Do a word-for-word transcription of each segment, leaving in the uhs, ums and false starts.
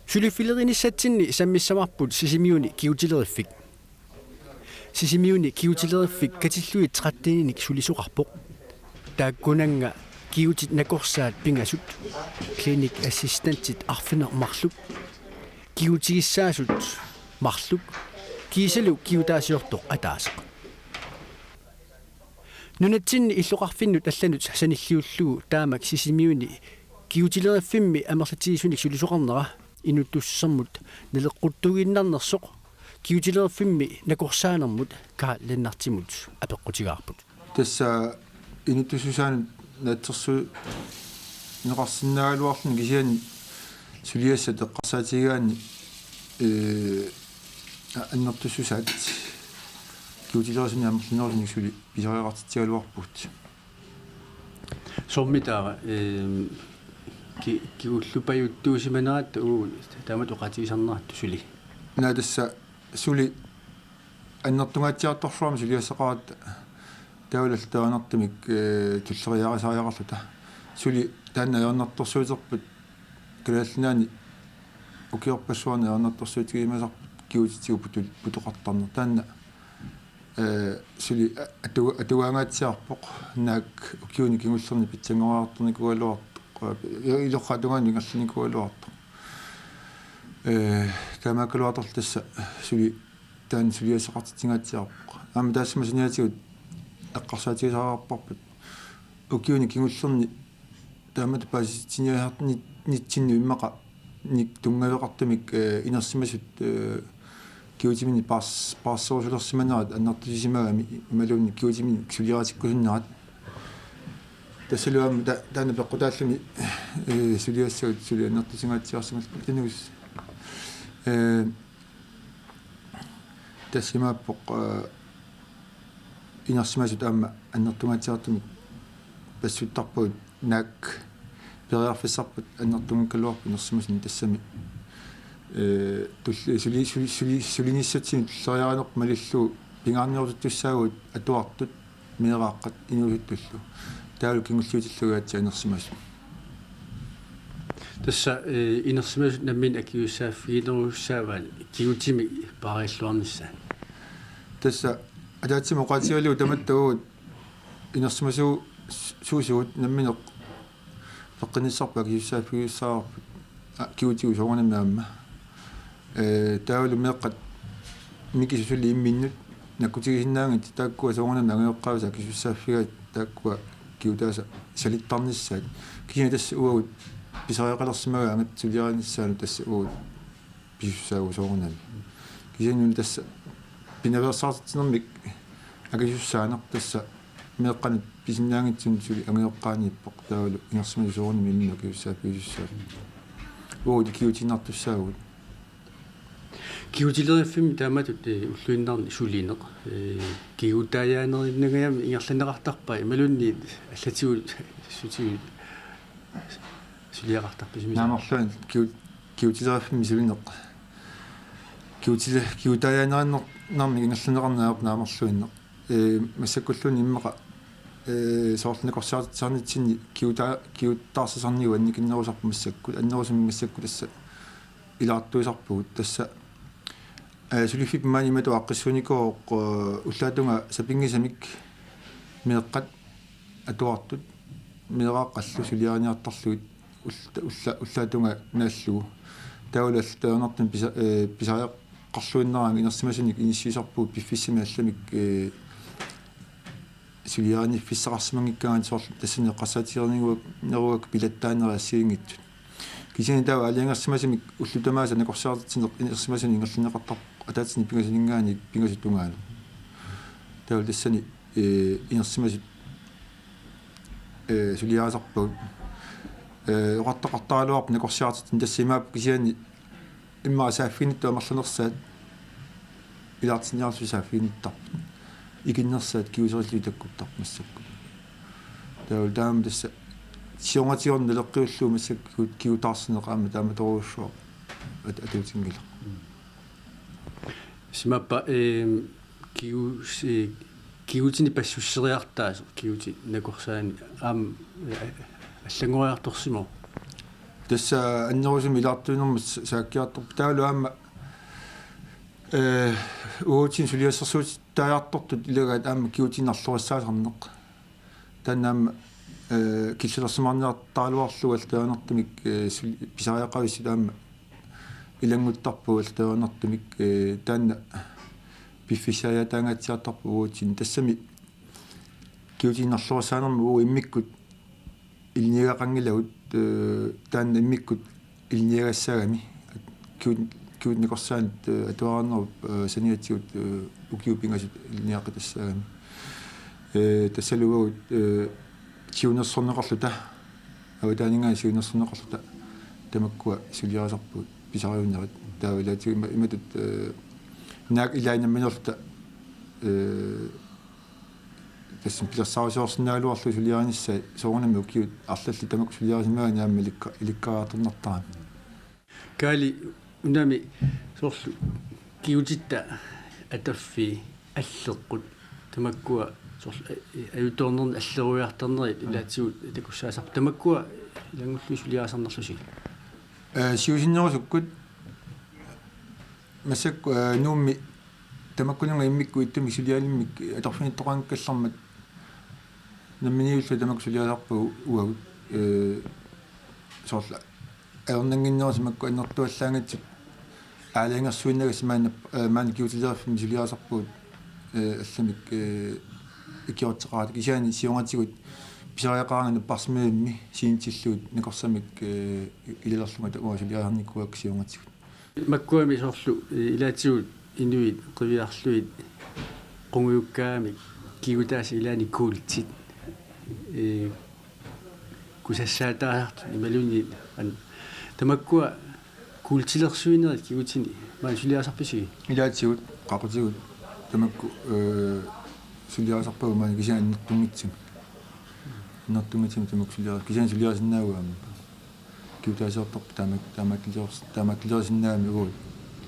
Suliffilerinissatsinni sammissavarput Sisimiuni kigutileriffik. Sisimiuni kigutileriffik katillugit tretteninik sulisoqarpoq. Taakkunannga kigutit nakorsaat pingasut, klinikassistentit arfineq-marluk, kigutigissaasut marluk, kiisalu kigutaasiortoq ataaseq. Nunatsinni illoqarfinnut allanut sanilliullugu taamak Sisimiuni kigutileriffimmi amerlatigisunik sulisoqarnera inuttussusermut naleqquttuuginnarnersoq kigutileriffimmi nakorsaanermut Karl Lennartimut apeqqutigaarput. Tassa inuttussusaanut naatsorsuunneqarsinnaagaluarluni kisianni suliassat eqqarsaatigigaanni, ee, annertussusaat kigutilerisunik amerlanerusunik suli pisariaqartitsigaluarpugut. Soormi taava, ehm, ki-, kigullupajuttuusimaneratta uagut taamatut oqaatigisarneratta suli? Naa, tassa suli annertungaatsiartorsuarmik suliassaqaratta taavalu allatut ajornartumik, eh, tulleriiarisariaqarluta. Suli taanna ajornartorsiuterput Kalaallit Nunaanni ukiorpassuarni ajornartorsiutigiumasarput kigutitigut putu-, putoqartarneq. Taanna, eh, suli a-, atu-, atugaangaatsiarpoq, naak ukiuni kingullerni pitsanngoriartornikuugaluartoq, eh, ilorraap tungaanut ingerlanikuugaluartoq. Eh, taamaakkaluartoq tassa suli taanna suliassaqartitsingaatsiarpoq. Aamma taassuma saniatigut eqqarsaatigisariaqarparput ukiuni kingullerni taamatut paasisitsiniarnitsinnut immaqa nik-, tunngaveqartumik, eh, inersimasut, eh, kigutiminnik paars-, paarserusulersimanerat annertusisimagami imaluunniit kigutiminnik suliaritikkusunnerat. Tassalu aamma ta-, taanna peqqutaalluni, eh, suliassagut suli annertusingaatsiarsimallutik inuus. Eh, Tassa imaappoq, eh, inersimasut aamma annertungaatsiartumik passuttarpagut, naak periarfissarput annertunngikkaluarpoq inersimasuni tassami, eh, tulli-, suli-, suli-, suli-, sulinissatsinni tulleriiaarinerput malillugu pingaarnerusuttussaavugut atuartut meeraaqqat inuusuttullu. Taavalu kingulliutillugu aatsaat inersimasut. Tassa, eh, inersimasut nammineq akisussaaffiginerussaavaat kigutimik paarilluarnissaat. Tassa ataatsimik oqaatigalugu tamatta uagut inersimasu-, su-, suusugut nammineq peqqinnissarput akisussaaffigisussaavarput, a, kigutigut soorunami aamma. Ee, taavalu meeqqat mikisut suli imminnut nakkutigisinnaanngitsut taakkua soorunami angajoqqaavisa akisussaaffigaat taakkua kigutaasa salittarnissaat. Kisianni tassa uagut pisariaqalersimagaangat suliarinissaanut tassa uagut pisussaavugut soorunami. Kisianni una tassa pinaveersaartitsinermik akisussaaneq tassa meeqqanut pisinnaanngitsunut suli angajoqqaaniippoq taavalu inersimasut soorunami imminnut akisussaaffigisussaapput. Uagut kigutiinnartussaavugut. Kigutileriffimmi taamatut, eh, ulluinnarni sulineq, eh, kigutaajaanerinnangajammi ingerlanneqartarpa imaluunniit allatigut sutigut suliaqartarpisimissaat? Naamerluinnaq kigu-, kigutileriffimmi sulineq. Kigutile-, kigutaajaanerinnarmik ingerlanneqarneq ajorput naamerluinnaq. Ee, massakkulluunniit immaqa, ee, soorlu nakorsiartitsisarnitsinni kiguta-, kigutaarsisarnigut annikinnerusarput massakkut, annerusumik massakkut tassa ilaartuisarpugut. Tassa, ee, suliffipput maani imatut aaqqissuunnikuuvoq, ee, ullaatungaa sapinngisamik meeqqat atuartut meeraaqqallu suliariniartarlugit ulla-, ulla-, ullaatungaa naallugu. Taavalu allatut ajornartumik pisa-, ee, pisariaqarluinnaraangat inersimasunik inissiisarpugut piffissami allamik, ee, suliariniffissaqarsimanngikkaangat soorlu tassani eqqarsaatigineruak-, neruakka pilattaaneri assigiinngitsut. Kisianni taava aalajangersimasumik ullut tamaasa nakorsiartitsineq inersimasunik ingerlanneqartarpoq ataatsimik pingasuninngaanniit pingasut tungaanut. Taavalu tassani, ee, inersimasut, ee, suliarisarpagut. Ee, oqartoqartaraluarpoq nakorsiartitsineq tassa imaappoq kisianni immaqa saaffiginnittut amerlanersaat ilaartinniarlutik saaffiginnittarput. Ikinnersaat kiguserillutik takkuttarput massakkut. Taavalu taama tassa siornatigoorneq naleqqiullugu massakkut kigutaarsineq aamma taamatorujussuaq at-, atuutinngilaq. Simappa, ehm, kigu-, si-, kigutinik passusseriartaasoq, kigutit nakorsaanni aamma, eh, allanngoriartorsimavoq. Tassa annerusumik ilaartuinermut saakkiartorpoq taavalu aamma, eh, uatsinnut suliassarsiutitaajartortut ilagaat aamma kigutinik narlorissaasarneq. Taanna aamma, eh, killilersimaarniartaraluarlugu allatut ajornartumik, eh, suli-, pisariaqavissut aamma ilannguttarput allatut ajornartumik, eh, taanna piffissaajaataangaatsiartarpoq uatsinnut. Tassami kigutinik narlorissaanermut uagut immikkut ilinniagaqanngilagut, eh, taanna immikkut ilinniagassaagami. Kigut-, kigutit nakorsaanit, eh, atuarnerup, eh, saniatigut, eh, ukiut pingasut ilinniaqqitassaagamik. Eh, tassalu uagut, eh, siunnersorneqarluta, avataaninngaanniit siunnersorneqarluta tamakkua suliarisarpagut pisariunerit. Taava ilaatigut ima-, imatut, eh, naak ilai nammineerluta, eh, tassami pilersaarusiorsinnaagaluarlugu suliarinissaat soorunami ukiut arlallit tamakku suliarisimagaanni aamma ilikka-, ilikkariartornartarami. Kaali, unami soorlu kigutitta ataffii alleqqut tamakkua soorlu a-, ajutoornerni alleruiartornerit ilaatigut takussaasarput tamakkua ilanngullugit suliarisarnerlusigit. Eh, siusinnerusukkut massakkut, eh, Nuummi tamakkununnga immikkut ittumik sulialimmik atorfinittoqanngikkallarmat namminiillu tamakku suliarisarpagut uagut, eh, soorlu ajornannginnerusut makku annertuallaanngitsut aalajangersuinnagassi maanna, eh, maanna kigutileriffimmi suliarisarpagut, eh, allamik, eh, ikiorteqarata kisianni siornatigut pisariaqaraangat napparsimmavimmi sinitsillugit nakorsamik, eh, ilalerlunga uanga suliarisarnikuuakka siornatigut. Makkuami soorlu, eh, ilaatigut inuit qiviarlugit qungujukkaangamik kigutaasa ilaanni kuultit, eh, kusassaataasartut imaluunniit an-, tamakkua kuultilersuinerit kigutini maani suliarisarpisigit? Ilaatigut qaqutigut tamakku, eh, suliarisarpagut maani kisianni annertunngitsumik. Annertunngitsumik tamakku suliari-, kisianni suliarisinnaavugut aamma. Kigutaasiortarput taama-, taamaattuliors-, taamaattuliorsinnaagami uagut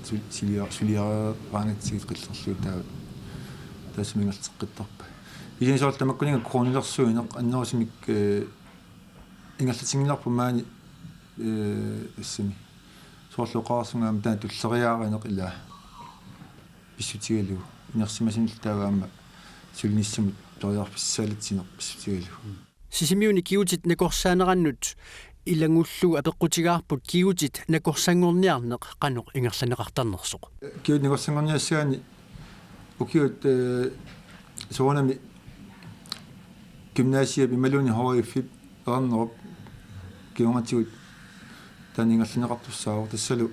su-, sulia-, suliaraangatsigit qillerlugit taava. Taassuma ingerlateqqittarpai. Kisianni soorlu tamakkuninnga kronelersuineq annerusumik, eh, ingerlatinngilarput maani, eh, tassami. Soorlu oqarsunga aamma taanna tulleriiaarineq ilaa pissutigalugu. Inersimasunillu taava aamma sulinissamut periarfissaalitsineq pissutigalugu. Sisimiuni kigutit nakorsaanerannut ilanngullugu apeqqutigaarput kigutit nakorsanngorniarneq qanoq ingerlanneqartarnersoq. Kigutit nakorsanngorniassagaanni ukiut, eh, soorunami gymnasiap imaluunniit H F-ip Ernerup kingornatigut taanna ingerlanneqartussaavoq tassalu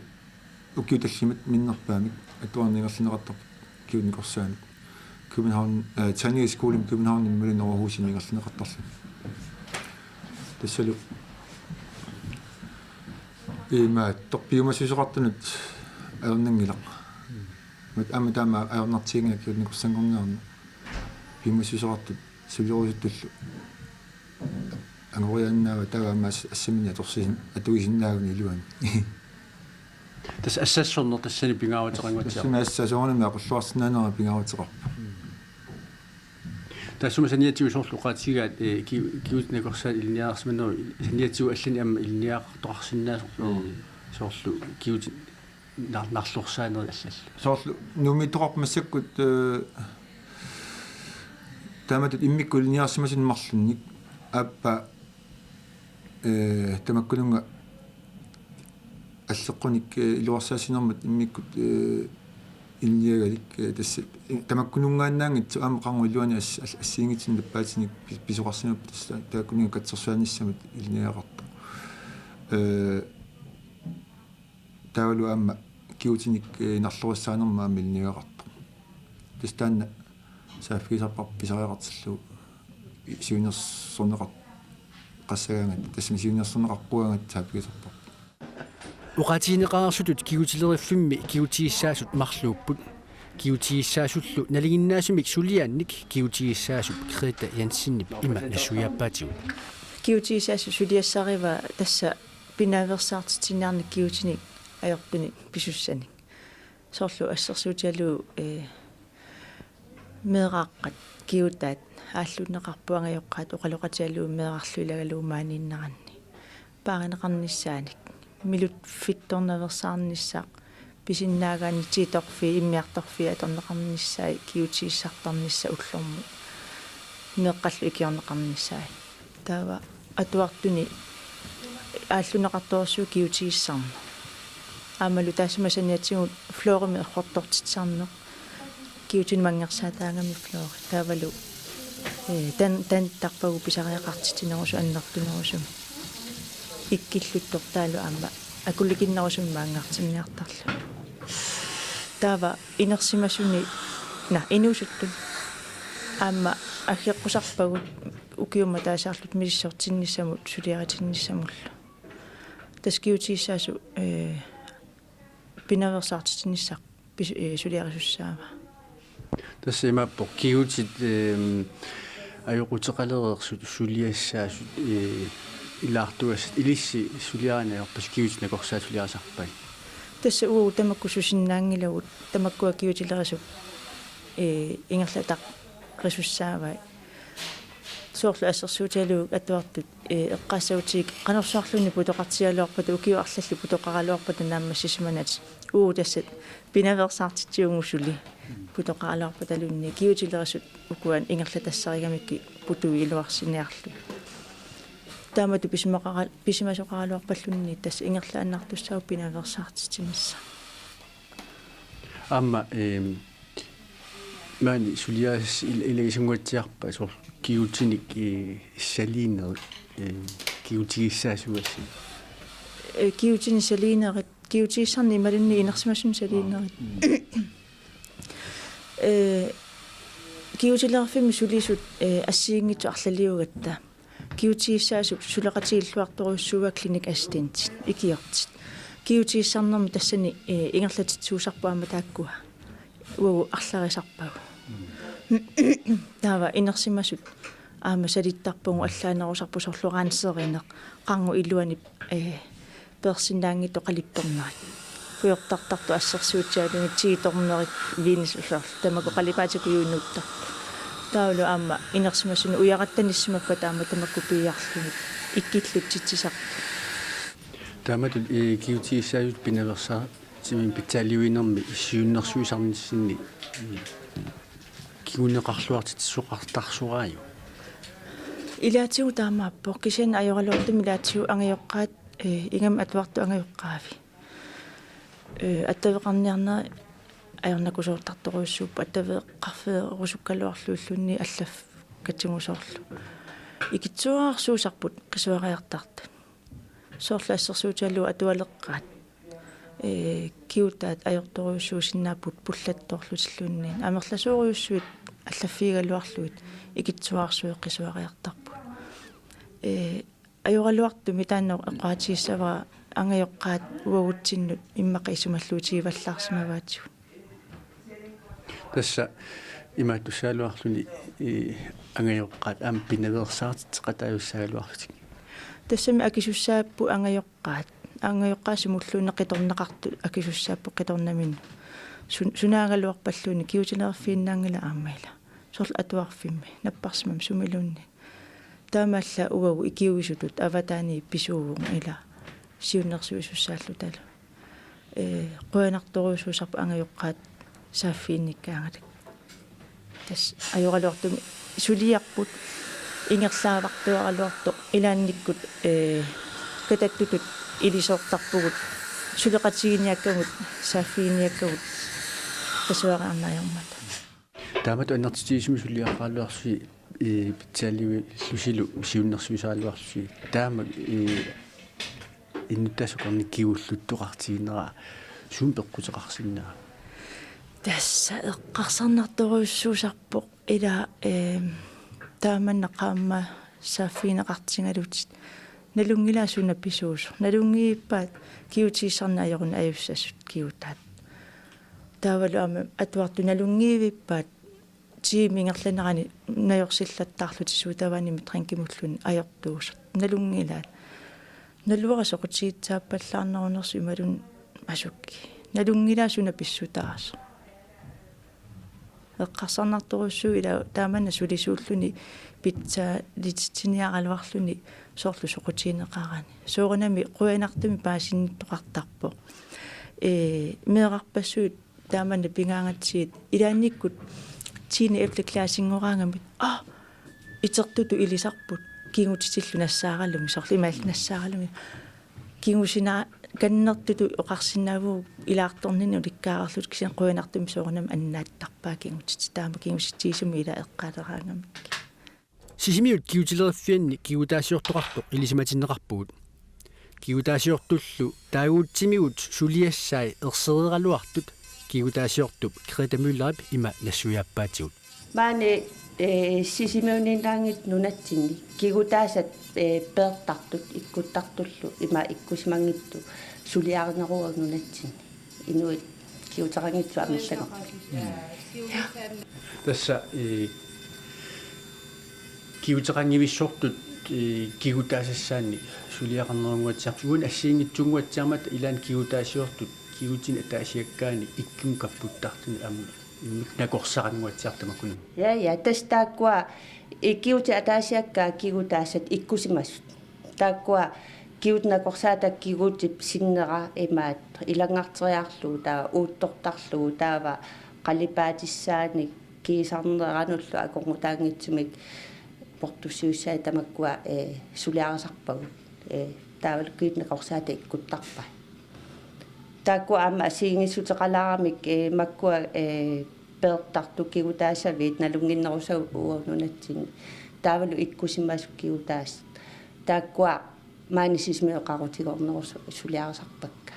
ukiut tallimat minnerpaamik atuarneq ingerlanneqartarpoq kigutit nakorsaanit. København, eh, Tandlægeskolen i København imaluunniit Aarhusimi ingerlanneqartarluni. Tassalu imaattoq piumassuseqartunut ajornanngilaq. Mat aamma taama ajornartiginngilaq kigutit nakorsanngorniarneq. Piumassuseqartut suliorisuttullu angoriaannaava taava aamma as-, assaminnik atorsisin-, atuisinnaagami iluani. Tassa assassorneq tassani pingaaruteqanngua? Tassami assasornermi aqulluarsinnaanera pingaaruteqarpoq. Taassuma saniatigut soorlu oqaatigigaat, eh, ki-, kigutit nakorsaat ilinniarsimanerup saniatigut allani aamma ilinniagaqartoqarsinnaasoq. Mm. Soorlu kigutit nar-, narlorsaanerit allallu. Soorlu Nuummiittoqarpoq massakkut, eh, taamatut immikkut ilinniarsimasunik marlunnik aappaa, eh, tamakkununnga alleqqunik, eh, iluarsaassinermut immikkut, eh, ilinniagalik, eh, tassa, eh, tamakkununngaannaanngitsoq aamma qanoq iluani as-, as-, assigiinngitsunik nappaatinik pi-, pisoqarsimapput tassa taakkununnga katsorsaanissamut ilinniagaqartoq. Eh, taavalu aamma kigutinik, eh, narlorissaanermut aamma ilinniagaqartoq. Tassa taanna saaffigisarparput pisariaqartillugu siunnersorneqar-, qassagaangat, tassami siunnersorneqaqquaangat saaffigisarparput. Oqaatigineqareersutut kigutileriffimmi kigutigissaasut marluupput. Kigutigissaasullu nalinginnaasumik suliaannik kigutigissaasup Greta Jensenip ima nassuiaappaatigut. Kigutigissaasut suliassarivaa tassa pinaveersaartitsiniarneq kigutinik ajortunik pisussanik. Soorlu assersuutigalugu, eh, meeraaqqat kigutaat aallunneqarput angajoqqaat oqaloqatigalugu meerarluilagalugu maaniinneranni. paarineqarnissaanik. Miluffittornaveersaarnissaq, pisinnaagaanni tiitorfii immiartorfii atorneqarnissaat kigutigissartarnissaq ullormut meeqqallu ikiorneqarnissaat. Taava atuartuni aalluneqartorsuuvoq kigutigissarneq. Aammalu taassuma saniatigut fluorimik errortortitsisarneq. Kigutinik manngersaataagami fluori. Taavalu, eh, tan-, tanittarpagut pisariaqartitsinerusumik annertunerusumik. Ikkilluttortaalu aamma akulikinnerusumik maanngartinniartarluni. Taava inersimasuni, na, inuusuttut. Aamma aggeqqusarpagut ukiummat taasarlutik misissortinnissamut suliaritinnissamullu. Tassa kigutigissaasut, eh, pinaveersaartitsinissaat pis-, eh, suliarisussaavaa. Tassa imaappoq kigutit, ehm, ajoquteqalereersut suliassaasut, eh, ilaartugassat ilissi suliarineq ajorpasi kigutit nakorsaat suliarisarpai? Tassa uagut tamakku susinnaanngilagut, tamakkua kigutilerisut, eh, ingerlataqqisussaavai. Soorlu assersuutigalugu atuartut, eh, eqqaassagutsigu qanorsuarluunniit putoqartigigaluarpata, ukiut arlallit putoqaraluarpata naammassisimanatik. Uagut tassa pinaveersaartitsivugut suli putoqaraluarpataluunniit, kigutilerisut ukua ingerlatassarigamikkit putuit iluarsiniarlugit. Taamatut pisimaqara-, pisimasoqaraluarpalluunniit tassa ingerlaannartussaavugut pinaveersaartitsinissaq. Aamma, ehm, maani suliassat il-, ilagisunnguatsiarpai soorlu kigutinik, eh, saliinerit, eh, kigutigissaasugassi? Eh, kigutinik saliinerit, kigutigissarneq imaluunniit inersimasunik saliinerit. Eh, kigutilerfimmi sulisut, eh, assigiinngitsut arlaliugatta. Kigutigissaasup suleqatigiilluartorujussuuaa klinikassistentit, ikiortit. Kigutigissarnermi tassani, eh, ingerlatitsuusarput aamma taakkua. Uagut arlarisarpagut. Taava inersimasut aamma salittarpagut allaanerusarput soorlu ranserineq, qarngut iluanni, eh, peersinnaanngitsut qalippernerit. Pujortartartut assersuutigalugit tiitornerit viinisusorlu tamakku qalipaatikkujuinnuttarput. Taavalu aamma inersimasuni ujarattanissimappata aamma tamakku piiarlugit ikkillutsitsisartut. Taamatut, eh, kigutigissaasut pinaveersaartitsisut pitsaaliuinermi siunnersuisarnissinni, eh, kinguneqarluartitsisoqartarsoraajuk? Ilaatigut taamaappoq, kisianni ajoraluartumik ilaatigut angajoqqaat, eh, ingammik atuartut angajoqqaavi. Eh, attaveqarniarnerit ajornakusoortartorujussuupput, attaveqarfeerusukkaluarlugilluunniit allaffik katigut soorlu. Ikittuararsuusarput qisuariartartut. Soorlu assersuutigalugu atualeqqaat, eh, kigutaat ajortorujussuusinnaapput pullattoorlutilluunniit. Amerlasoorujussuit allaffigigaluarlugit ikittuararsuit qisuariartarput. Eh, ajoraluartumik taanna oqaatigissavara angajoqqaat uagutsinnut immaqa isumalluutigivallaarsimavaatigut. Tassa imaattussagaluarluni, eh, angajoqqaat aamma pinaveersaartitseqataajussaagaluarlutik. Tassami akisussaapput angajoqqaat. Angajoqqaat sumulluunniit qitornaqartut akisussaapput qitornaminnut. Sun-, sunaagaluarpalluunniit kigutilerfiinnaanngilaq aamma ila. Soorlu atuarfimmi, napparsimmami sumiluunniit. Taamaallaat uagut ikiuisutut avataaniit pisuuvugut ila siunnersuisussaallutalu. Eh, qujanartorujussuusarput angajoqqaat saaffiginnikkaangatta. Tassa ajoraluartumik suliarput ingerlaavartuaraluartoq ilaannikkut, eh, katattutut ilisoortarpugut suleqatiginiakkagut saaffiginiakkagut qisuariarneq ajormata. Taamatut annertutigisumik suliaqaraluarlusi, eh, pitsaaliuillusilu siunnersuisaraluarlusi. Taama, eh, innuttaasut akornanni kigulluttoqartiginera sumut peqquteqarsinnaava? Tassa eqqarsarnartorujussuusarpoq ila, eh, taamanna qaammat saaffigineqartigalutit. Nalunngilaat suna pisuusoq. Nalunngivippaat kigutigissarneq ajorunik ajussasut kigutaat. Taavalu aamma atuartut nalunngivippaat tiimi ingerlanerani najorsillattaarlutik suut tavaanimi drinkimulluni ajortuusut. Nalunngilaat. Naluara soqutigitsaappallaarnerunersoq imaluunniit asuki. Nalunngilaat suna pissutaasoq. Eqqarsarnartorujussuuvoq ila taamanna sulisuulluni pitsaalititsiniaraluarluni soorlu soqutigineqarani. Soorunami qujanartumik paasinnittoqartarpoq. Ee, meerarpassuit taamanna pigaangatsigit ilaannikkut tiende ellevte klassinngoraangamik, aa, itertutut ilisarput, kigutitillu nassaaralugit, soorlu imaallu nassaaralugit. Kigusinakannertutut oqarsinnaavugut ilaartorninni ulikkaarlutik, kisianni qujanartumik soorunami annaattarpaa kigutitit, taama kigusitsigisumik ila eqqaaleraangamikkit. Sisimiut kigutileriffianni kigutaasiortoqartoq ilisimatinneqarpugut. Kigutaasiortullu taaguutsimigut suliassai ersereeraluartut kigutaasiortup Grete Møllerip ima nassuiaappaatigut. Maani, ee, Sisimiuniinnaanngitsoq nunatsinni kigutaasat, ee, peertartut ikkuttartullu ima ikkusimanngitsut suliarineruagut nunatsinni. Inuit kiguteqanngitsut amerlanerupput. Tassa, ee, kiguteqanngivissortut, ee, kigutaasassaannik suliaqarnerunnguatsiarput. Uani assigiinngitsunnguatsiarmata ilaanni kigutaasiortut kigutinik ataasiakkaannik ikkumi kapputtartunik aamma immikkut nakorsarannguatsiartut tamakkununnga. Ja, ja, tassa taakkua, ee, kigutinik ataasiakkaat kigutaasat ikkusimasut. Taakkua kigutip nakorsaata, kigutip sinnera imaattoq ilanngarteriarlugu, taava uuttortarlugu, taava qalipaatissaannik kiisarneranullu akornutaanngitsumik portussiussai tamakkua, ee, suliarisarpagut. Ee, taavalu kigutip nakorsaata ikkuttarpai. Taakkua aamma assigiinngissuteqalaaramik, ee, makkua, ee, peertartut kigutaasaviit nalunnginnerusagut uagut nunatsinni. Taavalu ikkusimasut kigutaasat. Taakkua maani Sisimiut oqarutigoornerusoq suliarisarpakka.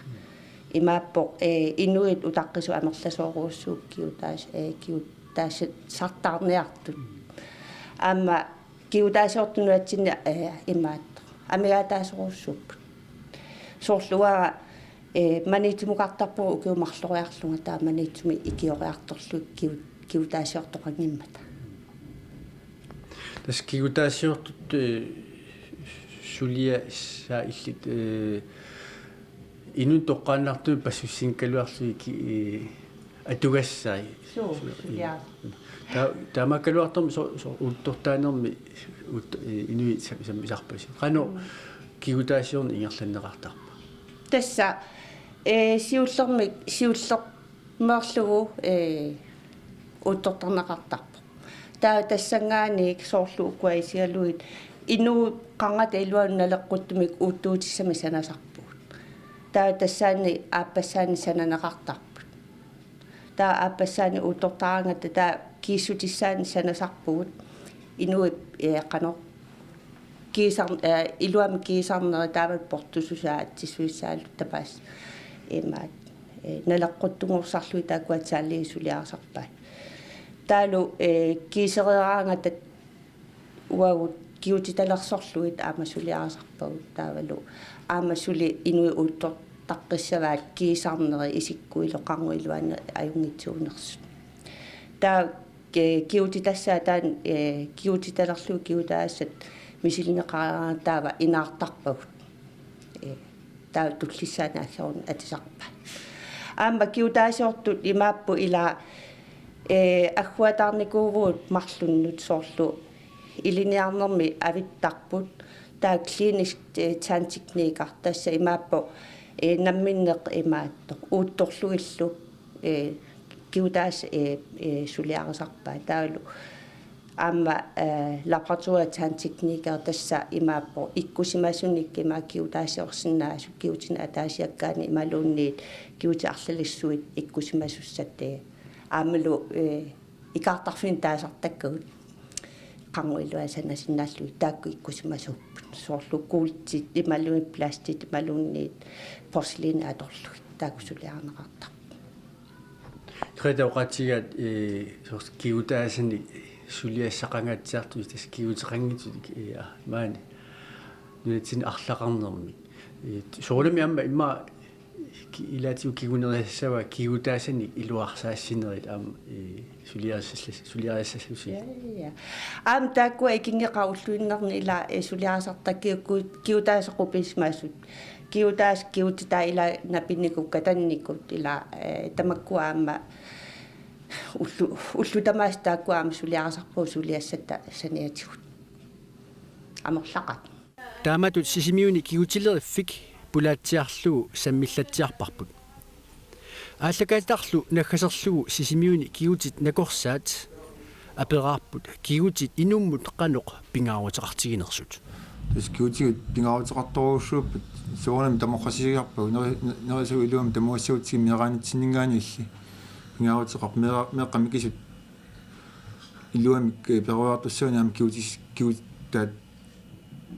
Imaappoq, ee, inuit utaqqisut amerlasoorujussuupput kigutaas-, ee, kigutaasartaarniartut. Aamma kigutaasiortut nunatsinni, ee, imaattoq amigaataasorujussuupput. Soorlu uanga, ee, Maniitsumukartarpunga ukiut marloriarlunga, taava Maniitsumi ikioriartorlugit kigu-, kigutaasiortoqanngimmata. Tassa kigutaasiortut, ee, suliassaat illit, ee, inunnut toqqaannartumik passussinngikkaluarlugit ki-, ee, atugassai. Suu, suu, suliaat. Ta-, taamaakkaluartormi so-, so-, uuttortaanermi uut-, ee, inuit sam-, sammisarpasi. Qanoq, mm, kigutaasiorneq ingerlanneqartarpa? Tassa, ee, siullermik, siullermeerlugu, ee, uuttortarneqartarpoq. Taava tassanngaanniit soorlu ukua isigalugit inuup qarngata iluanut naleqquttumik uuttuutissamik sanasarpugut. Taava tassaanni aappassaani sananeqartarput. Taava aappassaani uuttortaraangata taava kiissutissaani sanasarpugut. Inuup, ee, qanoq kiisar-, ee, iluamik kiisarneri taavalu portususaa atsissuissaallu tapaas. Imaat, ee, naleqquttunngorsarlugit taakkua taalliit suliarisarpai. Taavalu, ee, kiisereeraangata uagut kigutitalersorlugit aamma suliarisarpagut, taavalu aamma suli inuit uuttortaqqissavaat kiisarneri isikkuilu qarngup iluani ajunngitsuunersut. Taava, ee, kigutitassaat taanna, ee, kigutitalerlugit kigutaasat misilinneqareeraangata taava inaartarpagut. Ee, taava tullissaani aggerunnik atisarpai. Aamma kigutaasiortut imaappoq ila, ee, agguataarnikuuvugut marlunnut, soorlu ilinniarnermi avittarput. Taava klinisk, ee, tandtekniker, tassa imaappoq, ee, namminneq imaattoq uuttorlugillu, ee, kigutaasat, ee, ee, suliarisarpai. Taavalu aamma, ee, laboratorietandtekniker, tassa imaappoq ikkusimasunik ima kigutaasiorsinnaasut kigutinik ataasiakkaannik imaluunniit kigutip arlalissuit ikkusimasussat, ee, aammalu, ee, ikaartarfinni taasartakkagut qarngup iluani sanasinnaallugit, taakku ikkusimasuupput. Soorlu kuultit imaluunniit plastit imaluunniit porcelæni atorlugit, taakku suliarineqartarput. Grete, oqaatigaat, ee, soorlu kigutaasanik suliassaqangaatsiartut, tassa kiguteqanngitsut, ee, aa, maani nunatsinni arlaqarnermi. Ee, soorunami aamma immaqa ki-, ilaatigut kingunerisassavaat kigutaasanik iluarsaassinerit aamma, ee, suliarissallas-, suliarissallusi. Ja, ja. Aamma taakkua ikinngeqaat ulluinnarni ila, ee, suliarisartakkagut kigutaasat qupisimasut. Kigutaasat kigutitaat ila napinnikut katannikut ila, ee, tamakkua aamma Ullu ullut tamaasa taakku aamma suliarisarpagut suliassatta saniatigut. Amerlaqaat. Taamatut Sisimiuni kigutileriffik pulaatsiarlugu sammillatsiarparput. Aallakaatitarlu naggaserlugu Sisimiuni kigutit nakorsaat aperaarput kigutit inummut qanoq pingaaruteqartiginersut. Tassa kigutigut pingaaruteqartorujussuupput soorunami tamoqqassisigarpagut neri-, nerisagut iluamik tamuassagutsigit meeraanitsinninngaanniilli pingaaruteqarpoq meera-, meeqqat mikisut iluamik, eh, peroriartussaanik aamma kigutis-, kigutaat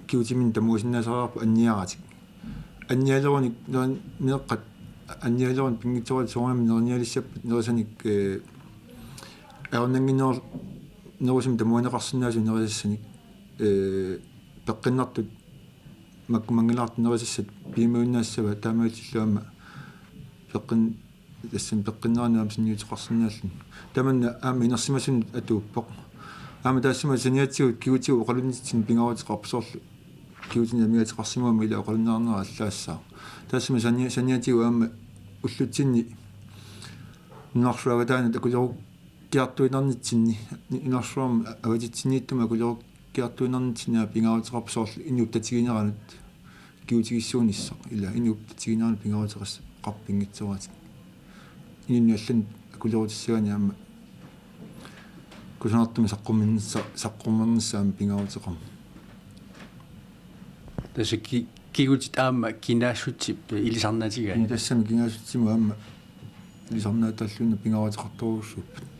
kigutiminnik tamuasinnaasariaqarput anniaratik. Annialerunik nerin-, meeqqat annialerunik pinngitsooratik soorunami nerinialissappat nerisanik, eh, ajornannginnerusumik tamuaneqarsinnaasut nerisassanik, eh, peqqinnartut makku manngilaartut nerisassat piumajunnaassavaat taamaalillutik aamma peqqin-, tassani peqqinnerani aamma sunniuteqarsinnaalluni. Tamanna aamma inersimasunut atuuppoq. Aamma taassuma saniatigut kigutigut oqalunnitsinni pingaaruteqarpoq soorlu kigutinik amigaateqarsimaguma ila oqalunneqarnera allaassaaq. Taassuma sania-, saniatigut aamma ullutsinni nunarsuaq avataanut akulerukkiartuinnarnitsinni, nunarsuarmi avatitsinniittumi akulerukkiartuinnarnitsinni aamma pingaaruteqarpoq soorlu inuup tatigineranut kigutigissuunissaq, ila inuup tatigineranut pingaaruteqarpoq pinngitsooratik. Inunnut allanut akulerutissagaanni aamma kusanartumik saqqummiinissa-, saqqummiinissaa aamma pingaaruteqarmat. Tassa ki-, kigutit aamma kinaassutsip ilisarnaatigaat. Tassami kinaassutsimut aamma ilisarnaataalluinnaq pingaaruteqartorujussuupput.